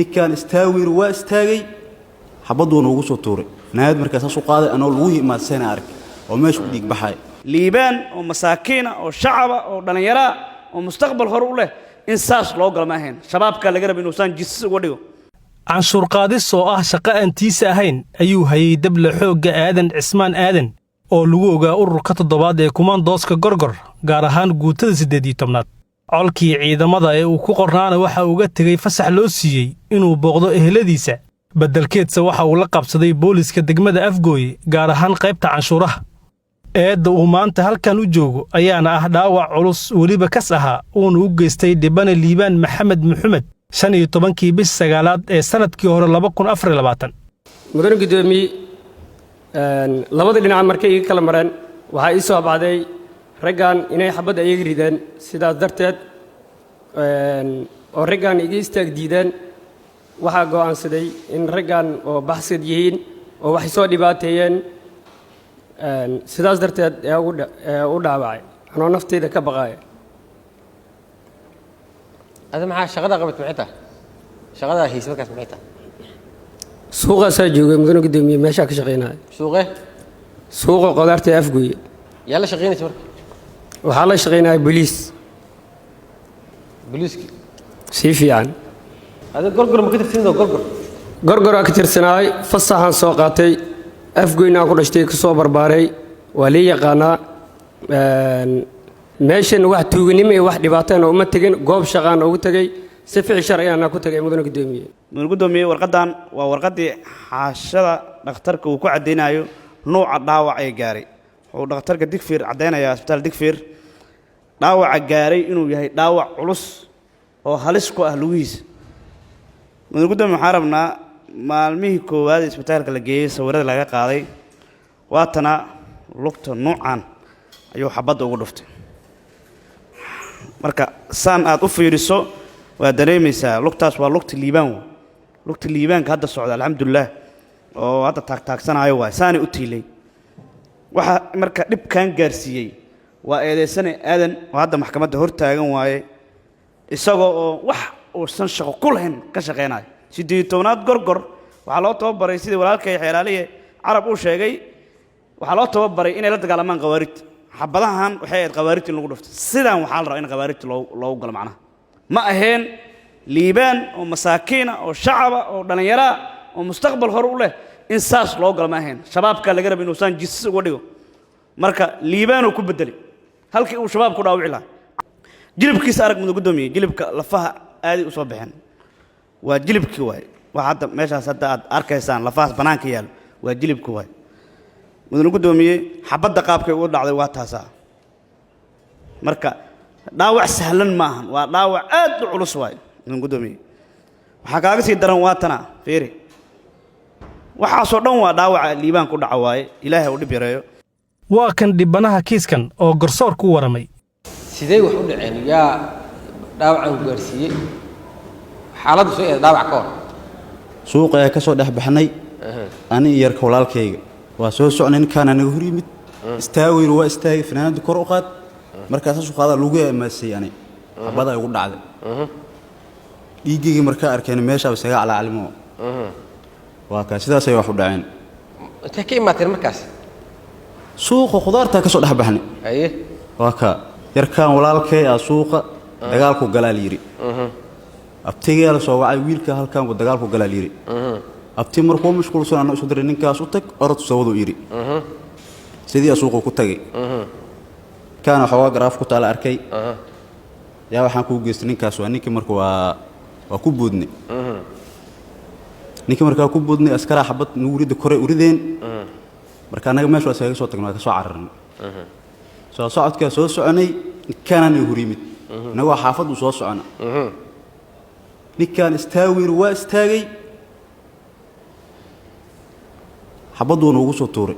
Ninkaan istaagayr waa istaagay, xabadduuna ugu soo tuuray naayad. Markaa saas u qaaday anoo lagu imaadsana ark oo meesha ku dhiig baxay. Liibaan oo masaakiina oo shacaba oo dhallinyaraa oo mustaqbal hore u leh in saas loo galo ma ahayn. Shabaabka laga raba inuusaan jisas uga dhigo. Canshuur qaadis oo ah shaqo aan tiisa ahayn ayuu hayay dable xoogga Aadan Cismaan Aadan, oo lagu ogaa ururka toddobaad ee kumaandooska Gorgor, gaar ahaan guutada 18aad. Colkii ciidamada ee uu ku qornaana waxa uga tegey fasax loo siiyey inuu booqdo eheladiisa. Beddelkeedse waxa uu la qabsaday booliska degmada Afgooye, gaar ahaan qaybta canshuuraha. Eedda uu maanta halkan u joogo ayaana ah dhaawac culus, weliba kas ahaa, uuna u geystay dhibane Liibaan Maxamed Muxumed 15-kii bish sagaalaad ee sannadkii hore 2024. Mudane guddoomiye, labada dhinac markay iga kala mareen, waxaa ii soo baxday raggan inay xabadda iyaga rideen. Sidaas darteed oo raggan iga istaag diideen, waxaa go'aansaday in raggan oo baxsad yihiin oo waxay soo dhibaateeyeen. Sidaas darteed ee u dhaawacay anoo naftayda ka baqaaya. Adi maxaa shaqada qabat? Maxay tahay shaqadaa hayse markaas? Maxay tahay? Suuqaasaa joogay, mudane guddoomiye, meeshaa ka shaqaynaya. Suuqee? Suuqa qudaarta ee Afgooye. Yaa la shaqaynaysa marka? Waxaa la shaqaynaya boliis. Boliiski? Si fiican. Adi Gorgor ma ka tirsanidoo Gorgor? Gorgoraa ka tirsanaay. Fasaxaan soo qaatay. Afgoynaan ku dhashtay, ku soo barbaaray, waa lii yaqaanaa. Meeshan wax tuuganimo iyo wax dhibaatana uma tegin, goob shaqaan ugu tegey, si ficil sharciyaana ku tegay, mudane guddoomiye. Mudane guddoomiye, warqaddan waa warqaddii xaashada dhakhtarka uu ku caddaynayo nuuca dhaawac ee gaaray. Wuxuu dhakhtarka Digfiir caddaynayaa, isbitaal Digfiir, dhaawaca gaaray inuu yahay dhaawac culus oo halis ku ah lugihiisa. Mudane guddoomiye, waxaan rabnaa maalmihii koowaad ee isbitaalka la geeyey sawirada laga qaaday. Waatana lugta, nuucan ayuu xabadda ugu dhuftay. Marka saan aad u fiiriso waa dareemaysaa lugtaas waa lugta Liibaan wa lugta Liibaanka hadda socda, alxamdulilah, oo hadda taagtaagsanaayo waay. Saanay u tiilay. Waxaa marka dhibkan gaarsiiyey waa eedaysane Aadan oo hadda maxkamadda hor taagan waaye, isagoo oo wax uusan shaqo ku lahayn ka shaqaynayo. 18aad Gorgor waxaa loo tababaray, sidii walaalkay xeeraaliye Carab uu sheegay, waxaa loo tababaray inay la dagaalamaan khawaarijta. Xabadahan waxay ahayd khawaarijta in lagu dhufto. Sidaan waxaa la rabaa in khawaarijta loo loogu galo. Macnaha ma aheen Liibaan oo masaakiina oo shacaba oo dhallinyaraa oo mustaqbal hore u leh in saas loo galo ma ahayn. Shabaabka laga raba inuusaan jisas uga dhigo. Marka Liibaanuu ku bedelay halkii uu shabaab ku dhaawici lahaa. Jilibkiisa arag, mudan guddoomiye, jilibka lafaha aaday u soo baxeen. Waa jilibkii waay. Waxa hadda meeshaas hadda aad arkaysaan lafahaas bannaanka yaal waa jilibki waay. Mudane guddoomiye, xabadda qaabkay ugu dhacday waa taasaa. Marka dhaawac sahlan ma ahan, waa dhaawac aad u culus waay. Mudan guddoomiye, waxaa kaaga sii daran waa tana, fiiri. Waxaasoo dhan waa dhaawaca Liibaan ku dhaca waaye. Ilaahay u dhib yareeyo. Waa kan dhibanaha kiiskan oo garsoor ku waramay. Sidee wax u dhaceen? Yaa dhaawacan ku gaarsiiyey? Xaaladdu soo eed dhaawac ka hor? Suuqa ayaa ka soo dhex baxnay ani iyo yarka walaalkayga. Waa soo socnay, ninkaana naga hor yimid. Istaagayr waa istaagay, fanaanadda kor u qaad. Markaa saas u qaadaa lagu amaasay, ani xabadaa igu dhacday. Dhiiggaygii markaa arkeen meeshaaba isaga calacalimo. Waa kaa, sidaasay wax u dhaceen. Intee ka imaateen markaas? Suuqa khudaartaa ka soo dhex baxnay. Waa kaa, yarkaan walaalkay ah suuqa dagaalku galaa la yidhi. Abtigaa la soo wacay, wiilka halkaan dagaalku galaa la yidhi. Abti markuu mashquulsan anna isu diray, ninkaas u tag, orod soo wadu yidhi. Sidii suuqa ku tagay, kaana xoogaa garaaf ku taala arkay. Yaa waxaan kuu geystay ninkaas? Waa ninkii. Marka waa ku boodnay ninkii. Markaa ku boodnay, askaraa xabad nagu ridda, kore urideen. Marka annaga meesha waa iskaga soo tagnay, waa ka soo cararnay. Soo socodkaa soo soconay, ninkaanaan hor yimid innagoo xaafaddu soo socona. Ninkaan istaagayr waa istaagay, xabadduuna ugu soo tuuray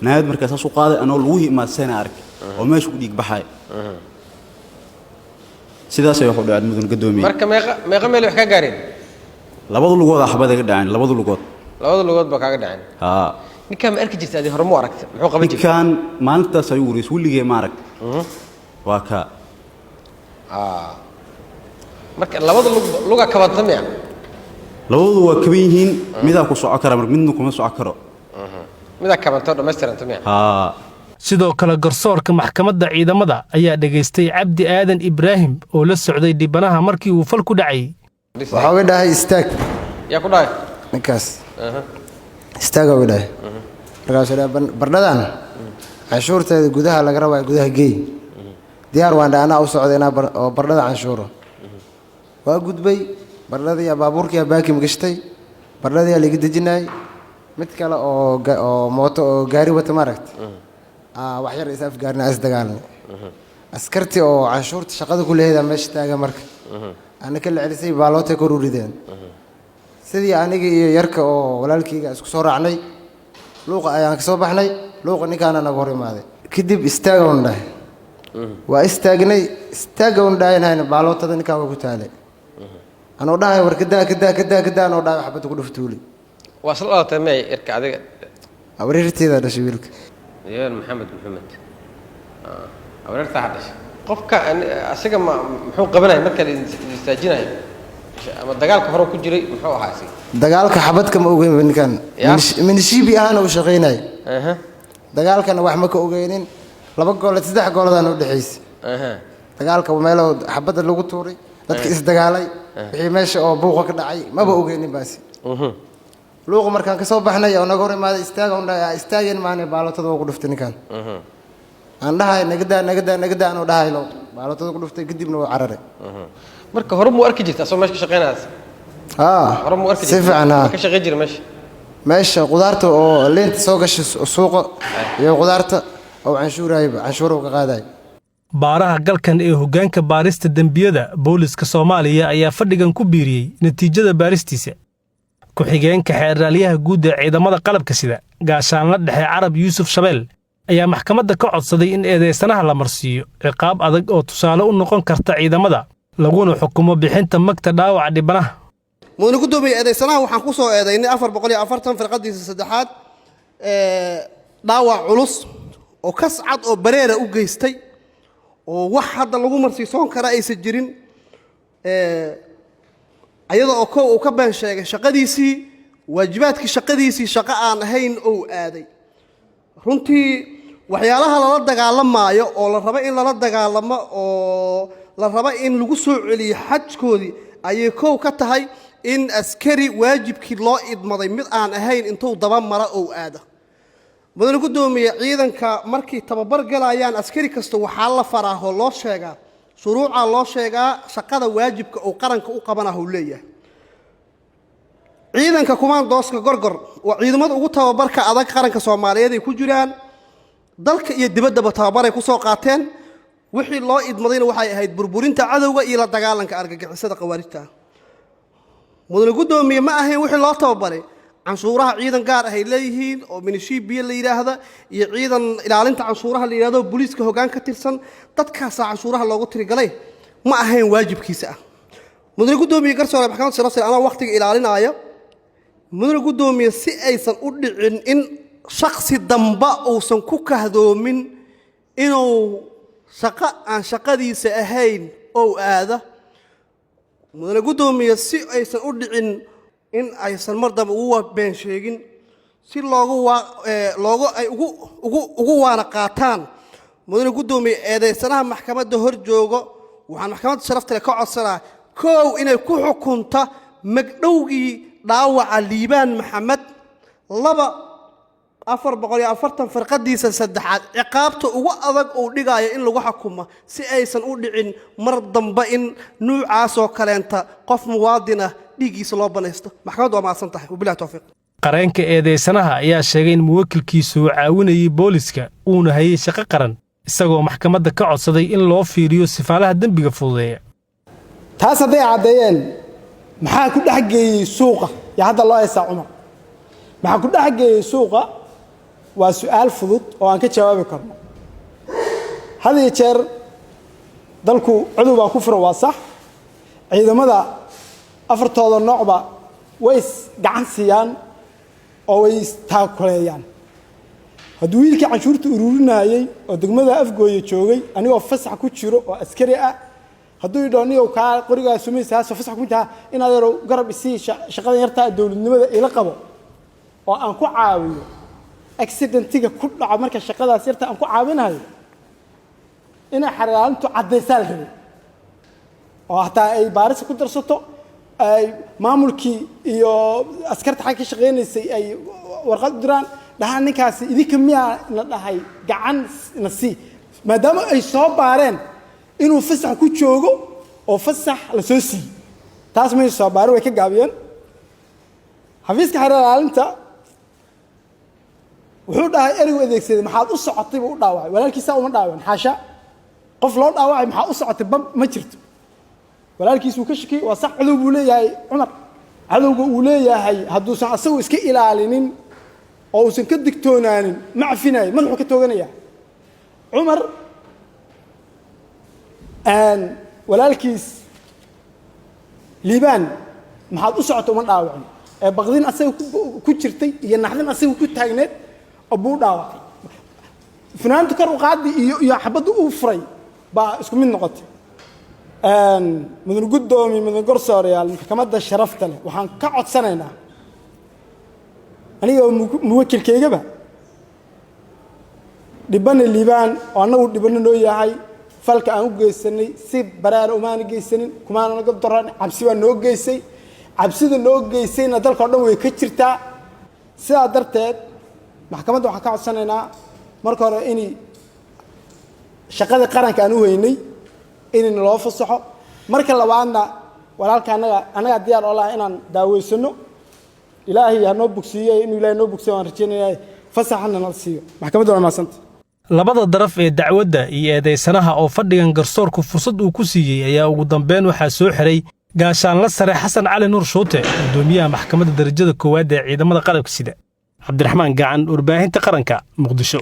naayad. Markaa saas u qaaday anoo lagu imaadsana ark oo meesha ku dhiig baxay. Sidaasay wax u dhaceen, mudan guddoomiye. Marka meeqa meel wax ka gaareen? Labada lugoodaa xabad iga dhaceen, labada lugood. Labada lugood baa kaaga dhaceen? Haa. Ninkaan ma arki jirta adi? Hore mu aragta? Muxuu qaban jiray? Ninkaan maalintaas ayuu wareys, weligee ma arag. Waa kaa. Marka labada lug luga kabanta miya? Labadu waa kaban yihiin, midaa ku soco kara marka, midna kuma soco karo. Midaa kabantoo dhammaystiranta miya? Haa. Sidoo kale garsoorka maxkamadda ciidamada ayaa dhegaystay Cabdi Aadan Ibraahim oo la socday dhibanaha markii uu fal ku dhacay. Waxaa uga dhahay istaag. Yaa ku dhahay? Ninkaas istaaga uga dhahay. Markaasuu dhahay, "Bardhadan canshuurteeda gudaha laga rabaa, gudaha geey." Diyaar waan dhahay, anaa u socday inaa oo bardhada canshuuro. Waa gudbay, bardhadii baabuurkii baakim gashtay, bardhadii laga dejinayay. Mid kale oo oo mooto oo gaari wata, maaragta, wax yar is afgaarna, is dagaalnay. Askartii oo canshuurta shaqada ku leheeda meesha taaga marka ana ka la celisay, baalootay kor u rideen. Sidii aniga iyo yarka oo walaalkayga isku soo raacnay, luuqa ayaan kasoo baxnay. Luuqa ninkaana naga hor imaaday. Kadib istaagown dhahay, waa istaagnay. Istaagown dhahaynahayna, baalootada ninkaan waa ku taalay. Anoo dhahay, "War kadaa, kadaa, kadaa, kadaa," anoo dhahay, waxbadda ku dhuftuuli. Waa isla dhalatay miyay yarka adiga? Abareerteeda dhashay wiilka. Yeel Maxamed Maxamed abareertaa ha dhashay. Qofka asiga ma muxuu qabanaya marka la istaajinayo, ama dagaalka hore ku jiray, muxuu ahaa asiga? Dagaalka xabadka ma ogeyn ninkan. Ya? Minishiibi ahaana uu shaqaynay. Dagaalkana wax ma ka ogeynin. Laba gooled, saddex gooladaan u dhexaysay. Dagaalka meelo xabadda lagu tuuray, dadka isdagaalay, wixii meesha oo buuqa ka dhacay maba ogeynin baasi. Luuqa markaan kasoo baxnay oo naga hor imaaday, istaaga un dhahay, istaageen maane, baalotada waa ku dhuftay ninkan. Aan dhahay, "Nagadaa, nagadaa, nagadaa," anoo dhahaylo, baalotada ku dhuftay, kadibna waa cararay. Marka hore muu arki jirta asoo meesha ka shaqeynayaas? Haa. Hore muu arki Si fiican, haa. Ma ka shaqeyn jira meesha? Meesha qudaarta oo leenta soo gashay suuqa iyo qudaarta oo canshuurayba, canshuur uu ka qaadayo. Baaraha galkan ee hoggaanka baarista dembiyada booliska Soomaaliya ayaa fadhigan ku biiriyey natiijada baaristiisa. Ku-xigeenka xeerraalyaha guud ee ciidamada qalabka sida, gaashaanla dhexe Carab Yuusuf Shabeel, ayaa maxkamadda ka codsaday in eedaysanaha la marsiiyo ciqaab adag oo tusaale u noqon karta ciidamada, laguna xukumo bixinta magta dhaawaca dhibanaha. Mudane guddoomiye, eedaysanaha waxaan ku soo eedaynay 440 firqadiisa saddexaad, dhaawac culus oo kas cad oo bareera u geystay oo wax hadda lagu marsiisoon kara aysan jirin, ayada oo kow uu ka been sheegay shaqadiisii, waajibaadkii shaqadiisii shaqo aan ahayn ou aaday. Runtii waxyaalaha lala dagaalamaayo oo la rabo in lala dagaalamo oo la rabo in lagu soo celiyo xajkoodii ayay kow ka tahay in askari waajibkii loo idmaday mid aan ahayn intuu daba mara ou aado. Mudane guddoomiye, ciidanka markay tababar galayaan, askari kasta waxaa la faraaho loo sheegaa, shuruucaa loo sheegaa, shaqada waajibka uu qaranka u qabanaha uu leeyahay. Ciidanka kumaandooska Gorgor waa ciidamada ugu tababarka adag qaranka Soomaaliyeed ay ku jiraan. Dalka iyo dibaddaba tababaray ku soo qaateen. Wixii loo idmadayna waxay ahayd burburinta cadowga iyo la dagaalanka argagixisada khawaarijta ah. Mudane guddoomiye, ma ahayn wixii loo tababaray canshuuraha. Ciidan gaar ah ay leeyihiin oo minishiibiya la yidhaahda iyo ciidan ilaalinta canshuuraha la yidhahdo, booliiska hoggaan ka tirsan, dadkaasaa canshuuraha loogu tirigalay. Ma ahayn waajibkiisa ah. Mudane guddoomiye, garsoore maxkamadda sharafsare, anaa waqtiga ilaalinaya, mudane guddoomiye, si aysan u dhicin in shaksi damba uusan ku kahdoomin inuu shaqo aan shaqadiisa ahayn ou aada, mudane guddoomiye, si aysan u dhicin in aysan mar dambe ugu been sheegin, si loogu waa loogu ay ugu ugu ugu waana qaataan, mudane guddoomiye, eedaysanaha maxkamadda hor joogo waxaan maxkamadda sharafta leh ka codsanaa, kow, inay ku xukunta magdhowgii dhaawaca Liibaan Maxamed; laba, 440 firqadiisa saddexaad ciqaabta ugu adag uu dhigaayo in lagu xukumo, si aysan u dhicin mar dambe in nuucaasoo kaleenta qof muwaadin ah dhiiggiisa loo banaysto. Maxkamaddu waa mahadsan tahay. Wabillahi towfiiq. Qareenka eedaysanaha ayaa sheegay in muwakilkiisu uu caawinayey booliska, uuna hayay shaqo qaran, isagoo maxkamadda ka codsaday in loo fiiriyo sifaalaha dembiga fududeeya. Taas hadday caddeeyeen, maxaa ku dhex geeyey suuqa? Yaa hadda loo haystaa Cumar, maxaa ku dhex geeyey suuqa? Waa su-aal fudud oo aan ka jawaabi karno. Had iyo jeer dalku cadow baa ku furan, waa sax. Ciidamada afartooda noocba way is gacan siiyaan oo way istaakuleeyaan. Hadduu wiilkii canshuurta ururinayey oo degmada Afgooye joogay, anigoo fasax ku jiro oo askari ah, Hadduu idho niyow kaa qorigaa sumaysa haasoo fasax ku taha, in adeerow garab isii, shaqadan yartaa dowladnimada ila qabo oo aan ku caawiyo, accidentiga ku dhaco marka shaqadaas yarta aan ku caawinayo, inay xeraalaalintu caddaysaa la rabay, oo hataa ay baarisa ku darsato, ay maamulkii iyo askarta xagga ka shaqaynaysay ay warqad u diraan, dhahaan ninkaasi idinka miyaa na dhahay gacan na sii, maadaama ay soo baareen inuu fasax ku joogo oo fasax la soo siiyey. Taas may soo baarin, way ka gaabiyeen. Xafiiska xeer ilaalinta wuxuu dhahay, ereygu adeegsaday, maxaad u socotay buu u dhaawacay walaalkiisaa. Uma dhaawacin, xaasha. Qof loo dhaawacay maxaa u socotay ba ma jirto. Walaalkiis wuu ka shakiyey, waa sax. Cadow buu leeyahay Cumar. Cadowga uu leeyahay hadduusan asagu iska ilaalinin oo uusan ka digtoonaanin, ma cafinayo, madaxuu ka tooganaya Cumar. Walaalkiis Liibaan maxaad u socota uma dhaawacin, ee baqdin asaga ku jirtay iyo naxdin asaga ku taagneed oo buu u dhaawacay. Funaanta kor u qaadi iyo xabadda uu furay baa isku mid noqotay. Mudan guddoomi, mudan garsoorayaal, maxkamadda sharafta leh waxaan ka codsanaynaa, aniga muwakilkaygaba, dhibana Liibaan oo annagu dhibano noo yahay, falka aan u geysanay si baraara umaana geysanin, kumaana naga daran, cabsi baa noo geysay. Cabsida noo geysayna dalka o dhan way ka jirtaa. Sidaa darteed maxkamadda waxaan ka codsanaynaa marka hore inay shaqadii qaranka aan u haynay inayna loo fasaxo. Marka labaadna walaalka annagaa diyaar oo laha inaan daaweysano. Ilaahay ha noo bogsiiye, inuu Ilahay noo bogsiyo waan rajeynaya. Fasaxana nala siiyo. Maxkamadda waa mahadsanta. Labada daraf ee dacwadda iyo eedaysanaha oo fadhigan garsoorku fursad uu ku siiyey ayaa ugu dambeyn waxaa soo xiray gaashaanla sare Xasan Cali Nuur Shuute, guddoomiyaha maxkamadda darajada koowaad ee ciidamada qalabka sida. Cabdiraxmaan Gacan, warbaahinta qaranka, Muqdisho.